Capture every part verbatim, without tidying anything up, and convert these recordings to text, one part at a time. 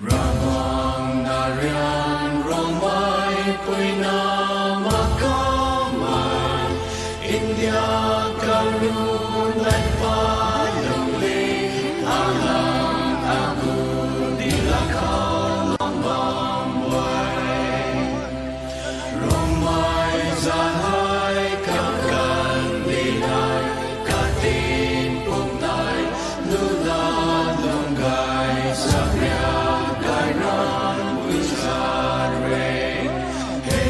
Ravguangc narian Rongmei puina makamei, India karu nai pa lungli, alang agu di la kha long bam e. Rongmei zat hei kakan di nai, katin pum nai, lula lung gay sakria gay ran pui zat re. He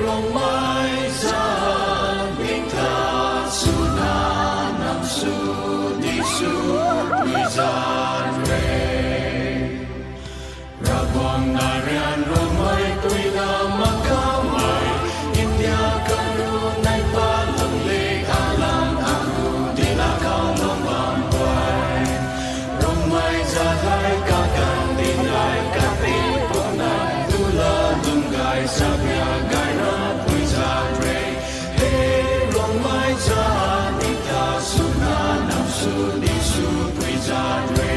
Rongmei zat, ning ta swna nam sw di sw pui zat re. Ravguangc narian Rongmei puina makamei, India karu nai pa lungli, alang agu di la kha long bam e. Rongmei zat hei kakan di nai, katin pum nai, lula lung gay sakria gay ran pui zat re. He Rongmei zat, ning ta swna nam sw di sw pui zat re.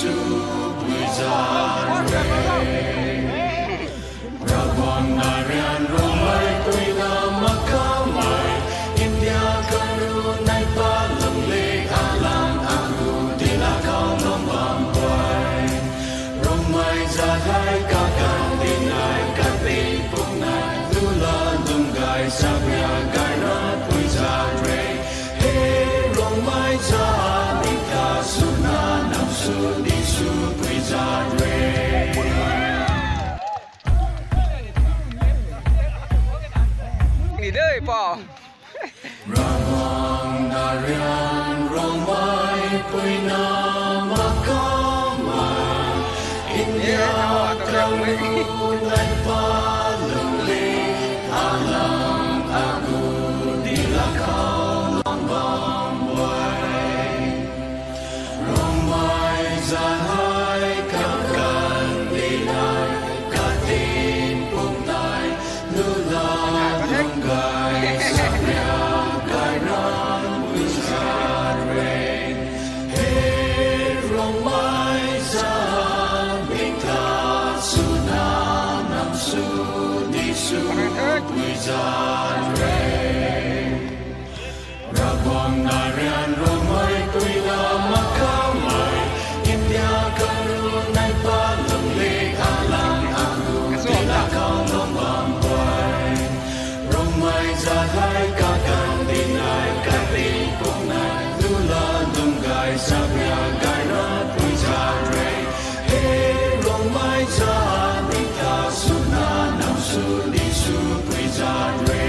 Sw pui zat re. Ravguangc na rian Rongmei pui na makamei, India karu nai pa lung le, alang agu dila khou lung bam pui. Rongmei zat hei kakan dinai, kating pung nai, lula lung gay, sabia gay ra pui zat re. He Rongmei zat, ning ta swna nam sw di sw pui zat re. Ni de pa. Ravguangc na rian Rongmei pui na makamei, India karu nai pa lung le, alang agu dila khou lung bam pui. Rongmei zat hei kakan dinai, kating pung nai, lula lung gay, sabia gay ra pui zat re. He Rongmei zat, ning ta swna nam sw di sw pui zat re. Ravguangc na rian Rongmei pui na makamei, India karu nai pa lung le, alang agu dila khou lung bam pui. Rongmei zat hei kakan dinai, kating pung nai, lula lung gay, sabia gay ra pui zat re. He Rongmei zat, ning ta swna nam sw di sw pui zat re.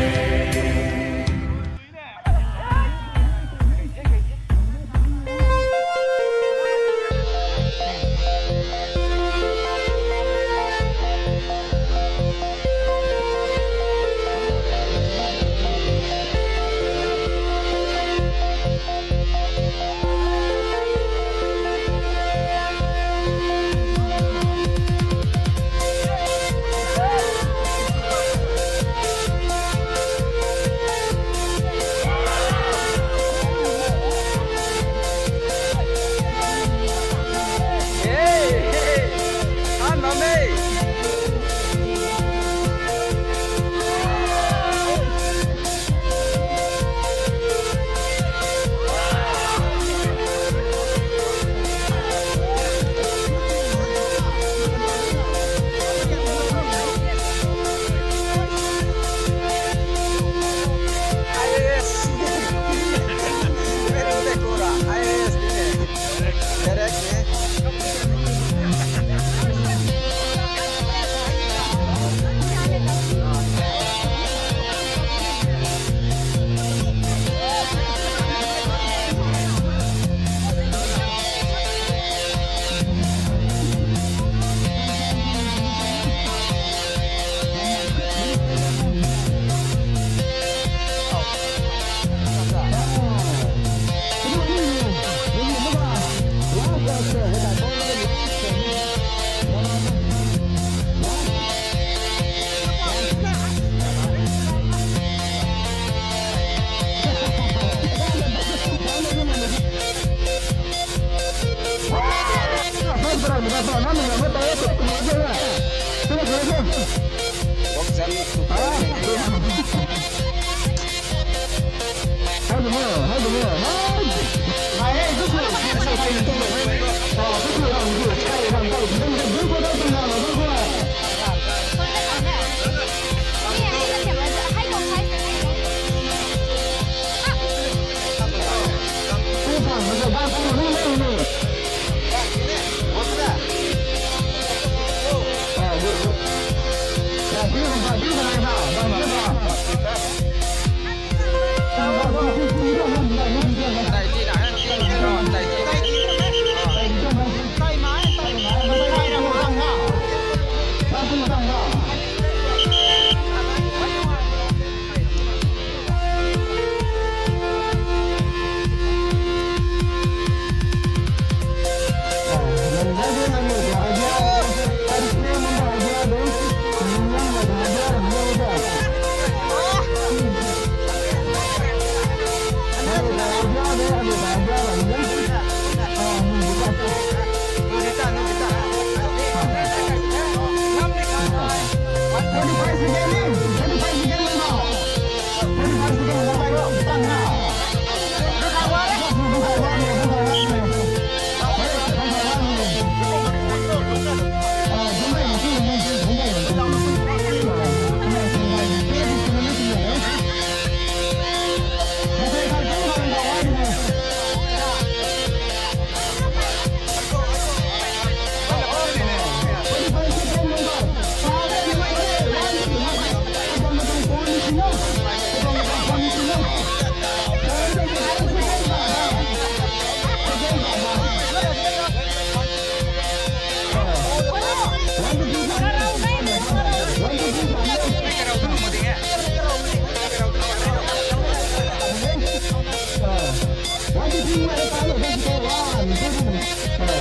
One, two, three, one, two, three, one, two, three. One,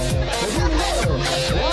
two, three, one.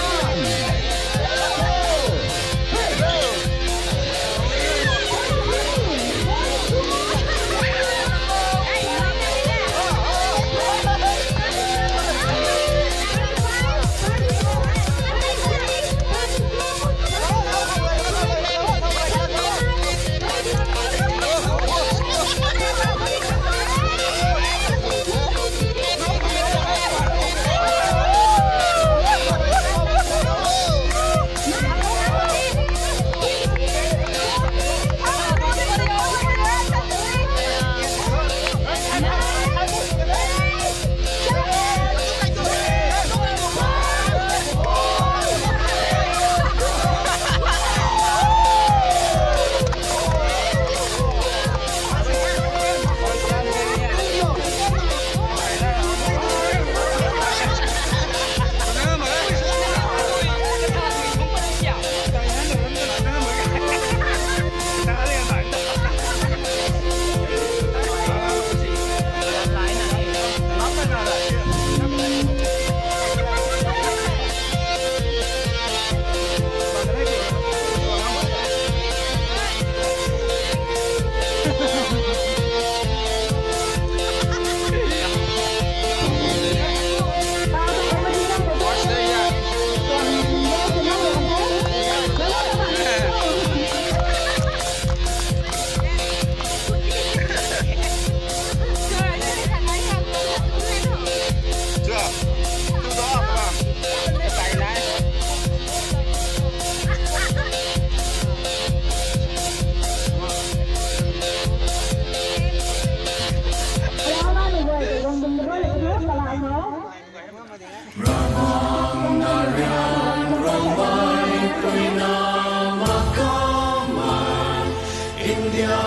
India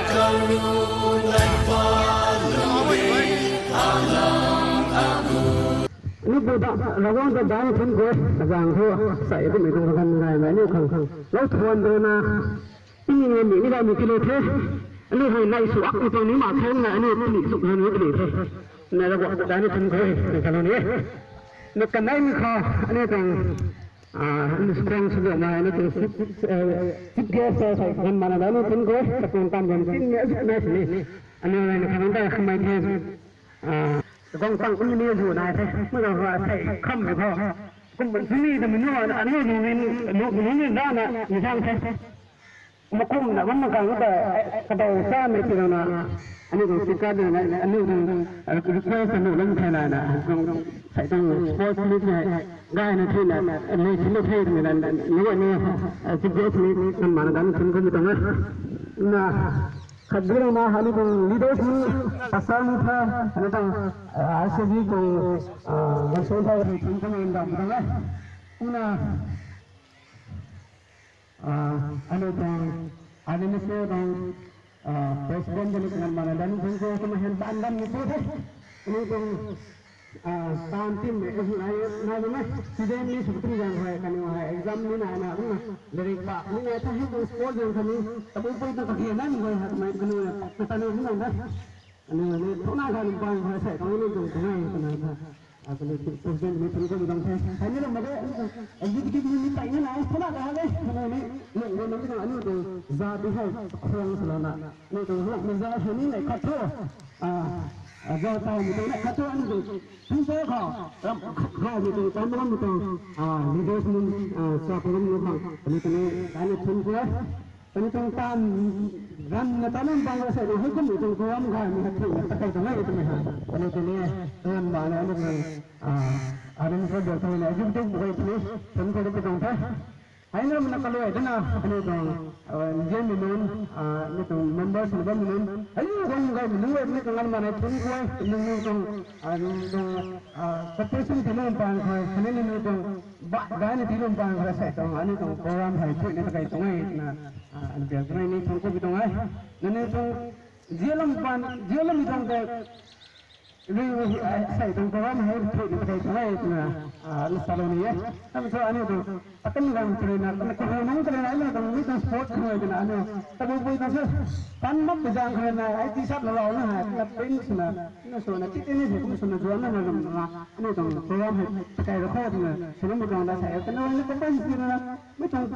karu lai pa lung de, alam agu. Aniu pu ta, Ravguangc ta daihna thun khou, azang thu, sai kummei tuang kan gaymei aniu khang khang. Lou thuan dana, tingmei ni ni gaymei ti le the. Aniu hei nai su ak ni tuang ni ma the, na aniu puni suk han ni puni the. Na Ravguangc ta daihna thun khou, na kan ni. Na kan naimei khou, aniu tuang, ah, aniu squang sw dana, aniu tuang chief, eh, chief guest, eh, sai kan mana daihna thun khou, ta tuang tam bam tin ni, azuk nai sini. Aniu nai na khang ta khamei the. Ah, kong tang kum ni zu nai the. Mui rau rau sei kham ni khou. Kum ban sini ta minu, aniu nu ni, nu, nu ni da na, ni sang the. Makumna bam makang ta, eh, kadau sa mei ti rau na. Aniu tuang speaker na, aniu tuang, eh, request nu lam thai na na. Tuang, sai tuang sports meet na, gay na thei na, na, sini thei na, na, na, nu, nu, eh, chief guest ni, kan mana daihna thun khou mei tuang na. Na, Khatdina ma aniu tuang leaders ni, pastor ni the, aniu tuang, ah, R C B tuang, ah, Ganson thei ni tuang command dam tuang e. Kumna, ah, aniu tuang, aniu ni se tuang, ah, president ni kan mana daihna thun khou kumna hen tan dam ni the. Aniu tuang, Ah, tan tim mei, eh, nai, nai bam e. Student ni sw tu zang hei, kaniw hei exam ni nai na, kumna, lairik pa ni nai tha hei tuang sport zang khatni, tabui pui ta kakhia nai mei hei, kamei kaniw na, na ta ni ni nai na. Kaniw ni, thuna kha lum pang hei, sai kang ni tuang tuang nai, kaniw na. Ah, kaniw tu, tu zang ni thun khou tuang the. Hei ni na ma de, executive ni ni tai ni nai, thuna kha de, kaniw ni, lung gun na ni na, aniu tuang, za di hei, khuang sa la na. Aniu tuang, lung ni za hei ni nai khat thu. Ah, ah, zau tau mei tuang na khat thu aniu tuang. Thun khou khou, ram khou mei tuang, tan ram mei tuang, ah, leaders nunc, ah, sa program nunc khang, kaniw kaniw, kaniw thun khou, kaniw tuang tan, ram na tan ram bang rui sei na, hei kum mei tuang program khou, mei khat thun na, ta kai tuang e, twmei ha, kaniw kaniw, ram ba na, aniu tuang, ah, arin khou diak thun na, executive bu kai thun, thun khou tu tuang the. Hei na mana kalui dana, aniu tuang, ah, nzianmei nunc, ah, aniu tuang members na bammei nunc. Hei ni tuang gaymei nunc e, aniu tuang ngan mana thun khou, nunc, nunc tuang, ah, nunc tuang, ah, cooperation ti nunc pang khou, khatni nunc tuang, ba, gay na ti nunc pang khou, sei tuang, aniu tuang program hei, thuy ni ta kai tuang e, na, ah, aniu biak tuang e, ni thun khou bi tuang e. Nunc tuang, zialam pan, zialam tuang tei, Ring hei, ai, sei tuang program hei, thei na thei thei na, ah, na salou ni e. Tam thu aniu tuang, takan gang thei na, takan kahunung thei na, aniu tuang, mi tuang sport thei na, aniu, tabu bui tuang se, pan mak bi zang thei na, ai, t-shirt na lau na hai, na print na, na so na, titi ni se, kum so na, zuan na, na ram na, aniu tuang program hei, takai ra kho thei na, sinum bi tuang da sei, takan na, na kapan si na, mi tuang,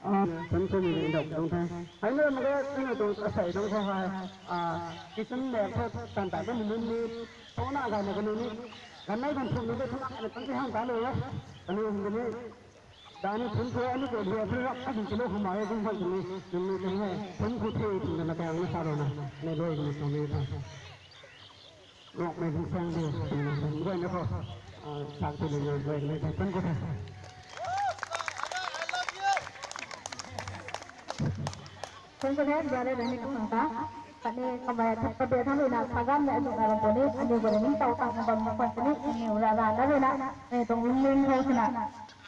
Ah, kan kan ni dok dong the. Hai na ma ga kan dong asei dong the hai. Ah, kitchen le tho tan ta kan mun ni. Tho na ga na kan ni. Kan nai kan thum ni de thum na kan ti hang ta lo ya. Kan ni hum ni. Dani thum ko ani ko dia thum rak ka di kilo hum ai dong hai ni. Ni ni kan hai. Thum ko the thum na ka ang na sa ro na. Nei loi ni so ni ta. Rokmei hung sang de, guayna khou, ah, sak tu ni guayna thei pun khou the. Thank you, guayna ni khou ta. Kani kamei thak kabe thang ni na sagam ni azu na ram puni, ani guayna ni tau tang bam na khwan puni, ani ura ra na rui na, ni tuang lung ling khou sina,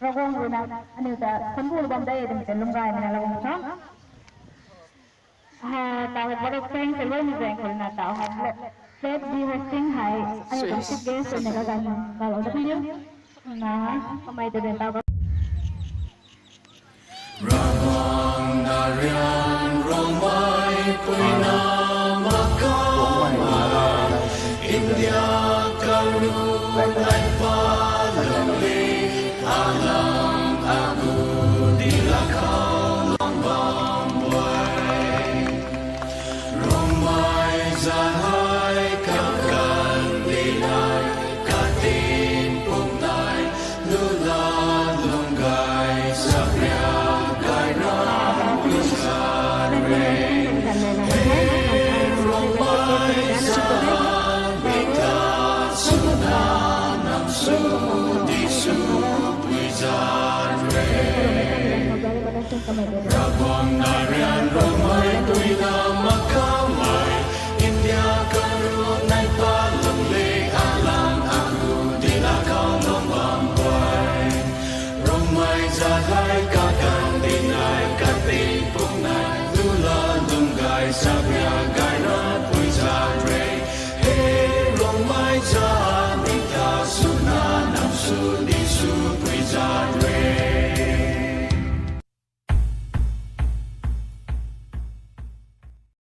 Ravguangc rui na, ani ta khwan bu bam dai, ani ta lung gay na Ravguangc ta. Ha, tau hei vote of thanks e, loi ni zaeng khou na tau hei. Let, let be hosting hei, ai tuang chief guest na ka gan, ka lo da khan liu. Na, kamei ta den tau ka. Ravguangc na rian Rongmei puina makam, India karu nai pa lungli, alang agu di la khou long bam buai. Rongmei zat hei kakan di nai, katin pum nai, lula lung gay, sakria gay ram lung zat re. Hey, Rongmei zat, mi ta suna nam su di su pui zat re. Ravguangc na rian Rongmei puina makam e, India karu nai pa lungli, alang agu di la khou long bam buai. Rongmei zat hei